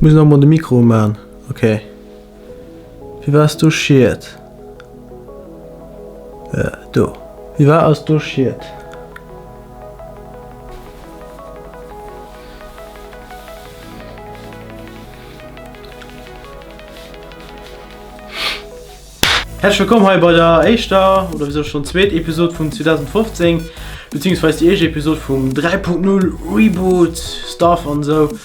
Muss nach mol de Mikro umaan. Ok. Firwat ass do Schied? Do. Firwat ass do Schied? Häerzlech wëllkomm hei bei der éischter, oder wieso schon zweet Episode vum 2015, beziehungsweise déi éischt Episode vum 3.0 Reboot Stuff an esou.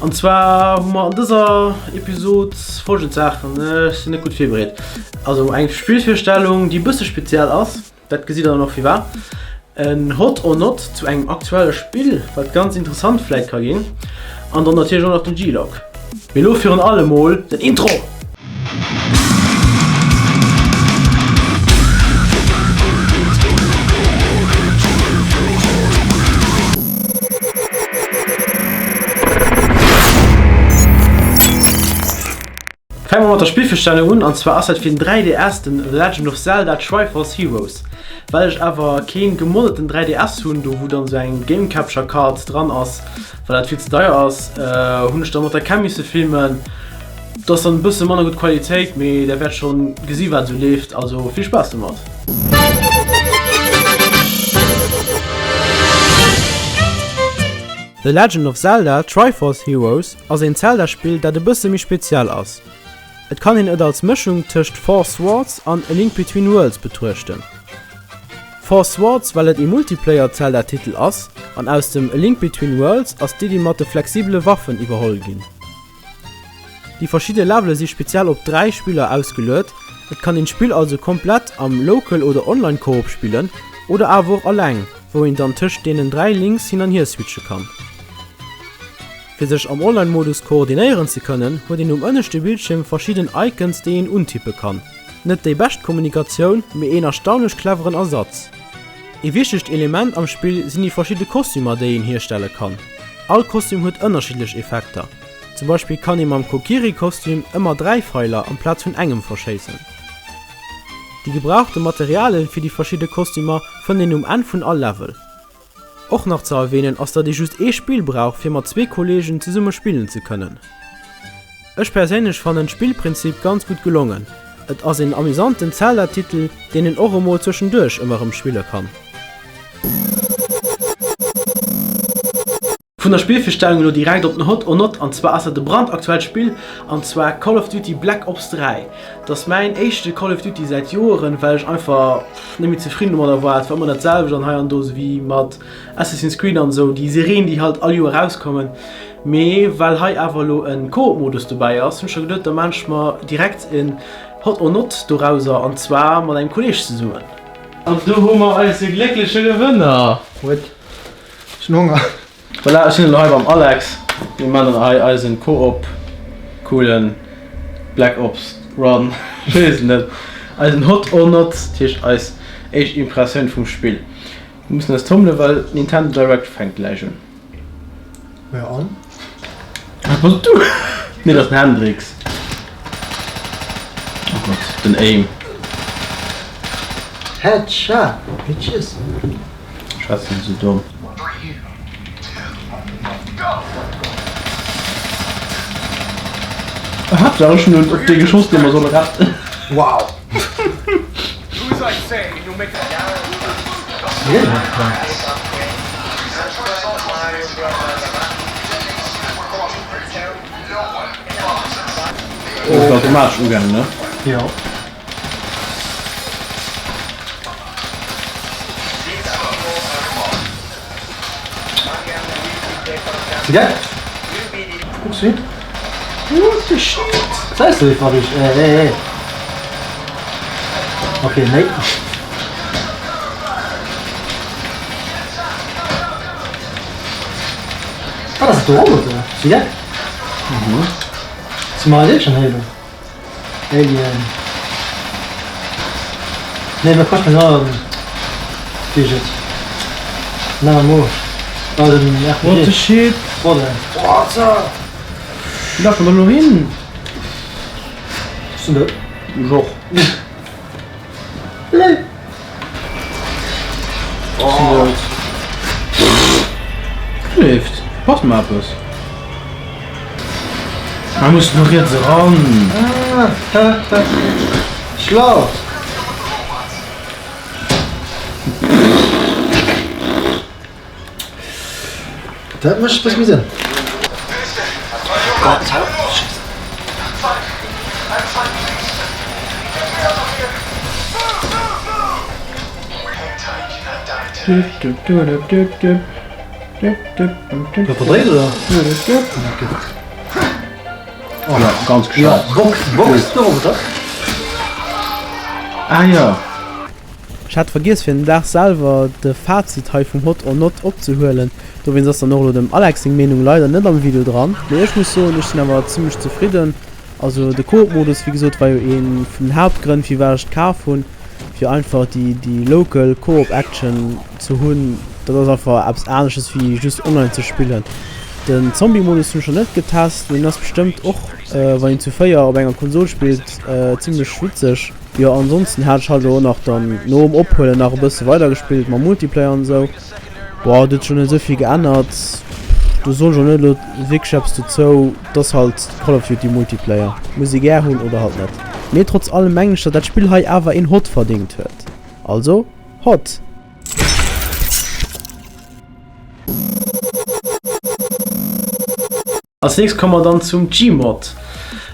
An zwar hu mer an dëser Episode folgend Saachen, ech sinn net gutt virbereet. Also eng Spillvirstellung, déi e bësse speziell ass. Dat gesitt der dann och firwat. En Hot or Not zu engem aktuelle Spill, wat ganz interessant vläit ka ginn. An dann natierlech och nach den G-Log. Mee elo virun allem mol den Intro! Fänke mer mat der Spillvirstellung un, an zwar ass dat fir den 3DS den The Legend of Zelda Triforce Heroes. Well ech awer keen gemoddeten 3DS hunn, do wou dann sou eng Game Capture Card dran ass, well dat vill ze deier ass, hunn ech dann mat der Cam misse filmen. Dat ass dann e bësse manner gutt Qualitéit, mee der wäert schonn gesi wat esou leeft, also vill Spaass domat. The Legend of Zelda Triforce Heroes ass een Zelda-Spill dat e bësse méi speziell ass. Et kann een et als Mëschung tëscht Four Swords an A Link Between Worlds betruechten. Four Swords well et ee Multiplayer-Zelda-Titel ass an aus dem A Link Between Worlds ass d'Iddi mat de flexibele Waffen iwwerholl ginn. Déi verschidde Levele si speziell op 3 Spiller ausgeluet, et kann een d'Spill also komplett am Local oder Online Koop spillen oder awer och alleng, wou een dann tëscht deenen 3 Links hin an hier switche kann. Fir sech am Online-Modus koordinéieren ze kënnen, huet een um ënneschte Bildschierm verschidden Icons déi een untippe kann. Net déi bescht Kommunikatioun, mee een erstaunlech cleveren Ersatz. Ee wichtegt Element am Spill sinn déi verschidde Kostümer déi een hierstelle kann. All Kostüm huet ënnerschiddlech Effekter. Zum Beispill kann ee mam Kokiri-Kostüm ëmmer 3 Feiler amplaz vun engem verschéissen. Déi gebrauchte Materialien fir déi verschidde Kostümer fënnt een um Enn vun all Level. Och nach ze erwähnen ass datt ee just ee Spill brauch fir mat zwee Kollegen zesumme spillen ze kënnen. Ech perséinlech fannen d'Spillprinzip ganz gutt gelongen, et ass een amüsanten Zelda Titel deen een och emol zwëschenduerch ëmmer erëm spille kann. Vun der Spillvirstellung elo direkt op den Hot or Not an zwar ass dat e brandaktuellt Spill an zwar Call of Duty Black Ops 3. Et ass mäin éischte Call of Duty säit Joeren well ech einfach net méi zefridden domadder war. Et war ëmmer dat selwecht an hei an do esou wéi mat Assassin's Creed an esou déi Serien déi halt all Joer erauskommen. Mee well hei awer elo en Coop Modus dobäi ass hunn ech scho geduet da maan ech mer direkt en Hot or Not dorauser an zwar mat engem Kolleg zesummen. An do hu mer eise gléckleche Gewënner! Huet. Ech hunn Honger. Voilà, ech sinn elo hei beim Alex. Mir maachen hei eisen Coop coolen Black Ops Run. Ech weess et net. Eisen Hot or Not, dat heescht eis éischt Impressioun vum Spill. Mir mussen eis tommelen, well Nintendo Direct fänkt gläich un. Jo an? Wat bass du? Nee, dat ass den Hendrix. Oh Gott, den Aim. Headshot, bitches. Schwätzen sou domm. Haaptsaach ech hunn op dee geschoss dee mer solle retten. Wow! Ass automatesch ugaangen ne? Jo. Kucks du hin? What the shit? Säis du wéi ech eh eh eh. Ok nee. Wat ass dat do Roboter? Si dat? Mhm. Si mer eis schon héieren. Alien. Nee, mir kaschten en wéi heescht et? En MMO. Ah, den RPG. What the shit? Borderlands. What the? Wou lafe mer elo hin? Ech sinn dout. Ech och. Lel. Ech sinn dout. Leeft. Verpasst mer eppes? Hei muss no riets eran. Ah, ha, ha. Schlau. Dat mécht e bësse méi Sënn. Gott, Scheiße. Dat verdréit oder? Oh, ja, ganz gescheit. Ja, Box, Box, de Roboter. Ah ja. Ech hat vergiess fir den Dag selwer de Fazit hei vum Hot or Not opzehuelen, dowéinst ass dann och elo dem Alex seng Meenung leider net am Video dran. Mee ech muss soen, ech sinn awer zimmlech zefridden. Also de Coop-Modus wéi gesot war jo ee vun den Haaptgrënn firwat ech et kaf hunn, fir einfach déi déi local Coop Action ze hunn. Dat ass einfach eppes anesches wéi just online ze spillen. Den Zombie-Modus hunn ech nach net getest, mee deen ass bestëmmt och wann een zu 4 op enger Konsol spillt zimmlech witzeg. Jo ansonsten hat ech halt elo och nach dann nom Ophuelen nach e bësse weider gespillt mam Multiplayer an esou. Boah, et huet sech och net esou vill geännert, do soen ech och net elo wierklech eppes dozou, et ass halt Call of Duty Multiplayer, muss ee gär hunn oder halt net. Mee trotz allem mengen ech, datt dat Spill hei awer een Hot verdingt huet. Also, Hot! Als nächst komme mer dann zum Gmod.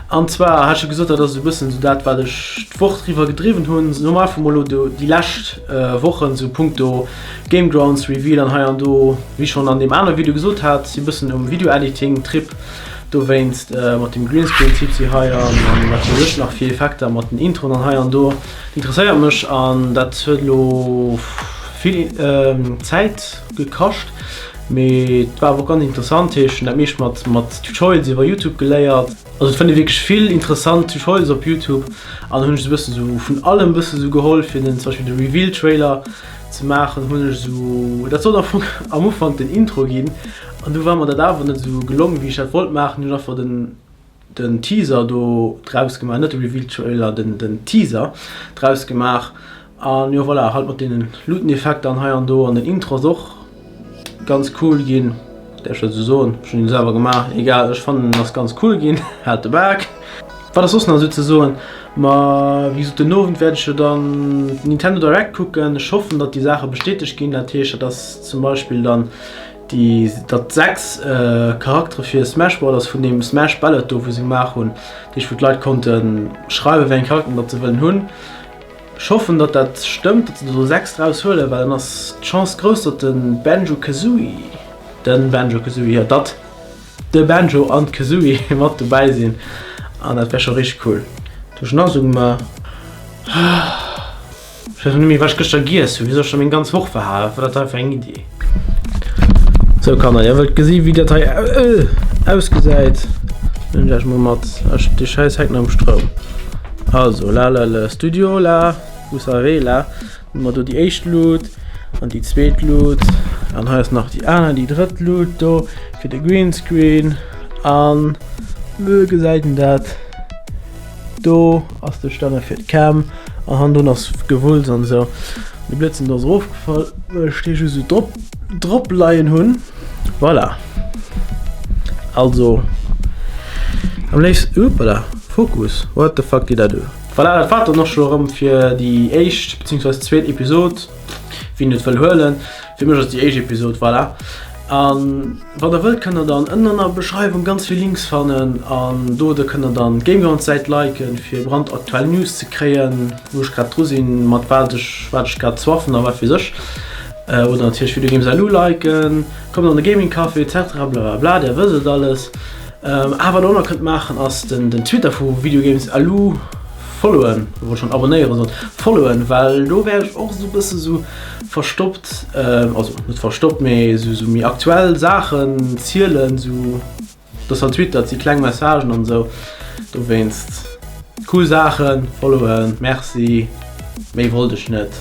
An zwar hat ech jo gesot, dat ass esou e bëssen esou dat, wat ech d'Woch driwwer gedriwwen hunn. Soe mer einfach mol elo déi lescht Wochen esou punkto Game Grounds Reveal an hei an do, wéi ech schonn an deem anere Video gesot hat, si bëssen um Video Editing Trip dowéinst mat dem Greenscreen Tipsy hei an wat weess ech nach fir Effekter mat den Introen an hei an do. Dat interesséiert mech an dat huet elo vill Zäit gekascht. Mee et war awer och ganz interessant, heesch hun dat meescht mat mat Tutorials iwwer Youtube geléiert. Also et fënnt ee wierklech vill interessant Tutorials op Youtube an hunn ech esou bëssen esou vun allem bësse sou geholl fir den zum Beispill de Reveal Trailer ze maachen hunn ech esou, dat sollt am Fong am Ufank den Intro ginn an du war mer dat awer net esou gelongen wéi ech dat wollt maachen, hunn ech einfach den den Teaser do draus gemaach, net de Reveal Trailer, den den Teaser draus gemaach an jo voilà, halt mat deenen Luuteneffekter an hei an do an den Intro ass och ganz cool ginn, däerf ech dat esou soen, ech hunn en selwer gemaach, egal, ech fannen en ass ganz cool ginn, haalt de Bak. Wat ass soss nach esou ze soen, ma wéi gesot den Owend wäert ech jo dann Nintendo Direct kucken, ech hoffen datt déi Saache bestätegt ginn, dat heescht dat ass zum Beispill dann Déi datt 6 Charaktere fir Smash Brothers vun deem Smash Ballot do wou se gemaach hunn, dat heescht wou d'Leit konnte schreiwen wéi eng Charakteren datt se wëllen hunn. Ech hoffen datt dat stëmmt, datt se do 6 draus huelen, well dann ass d'Chance grouss datt de Banjo Kazooie, den Banjo Kazooie, jo datt de Banjo an d'Kazooie mat dobäi sinn an dat wär scho richteg cool. Do hu ech nach esou gemaach. Ech weess net méi wat ech gëschter giess hunn. Wéi soll ech da meng ganz Woch verhalen? Wat war dat hei fir eng Iddi? Sou Kanner, dir wëllt gesi wéi dat hei ausgesäit. Nimm ech mol mat. Ech déi schäiss Heck nach am Stroum. Also la la le Studio la, vous savez la. Hu mer do déi éischt Lut an déi zweet Lut an hei ass nach déi aner, déi drëtt Lut do fir de Greenscreen an wéi gesäit en dat? Do ass de Stänner fir d'Cam an hannendrun ass Gewulls an esou. De Blëtzen do ass erofgefall, well ech dee just esou drop drop leien hunn. Voilà. Also am léifsten, upala, Fokus, what the fuck did I do? Voilà, dat war et dann och scho erëm fir déi éischt beziehungsweise zweet Episod, wien et wëll huelen. Fir mech ass déi éischt Episod, voilà. An wann der wëllt kënnt der dann ënnen an der Beschreiwung ganz vill Links fannen an do do kënnt der dann d'Gamegrounds Säit liken fir brandaktuell News ze kréien wou ech grad dru sinn mat wat ech wat ech grad swaffen a wat weess ech. Oder natierlech Video Games LU liken, kommt an de Gaming Café etc blablabla där wësst et alles. A wat der och nach kënnt maachen ass den den Twitter vu Video Games LU followen, wollt schon abonnéieren soen, followen well do wäert ech och esou bësse sou verstoppt, also net verstoppt, mee esou méi aktuell Saachen zielen, esou dass halt Twitter, et si kleng Messagen an esou, dowéinst cool Saachen followen, merci, méi wollt ech net.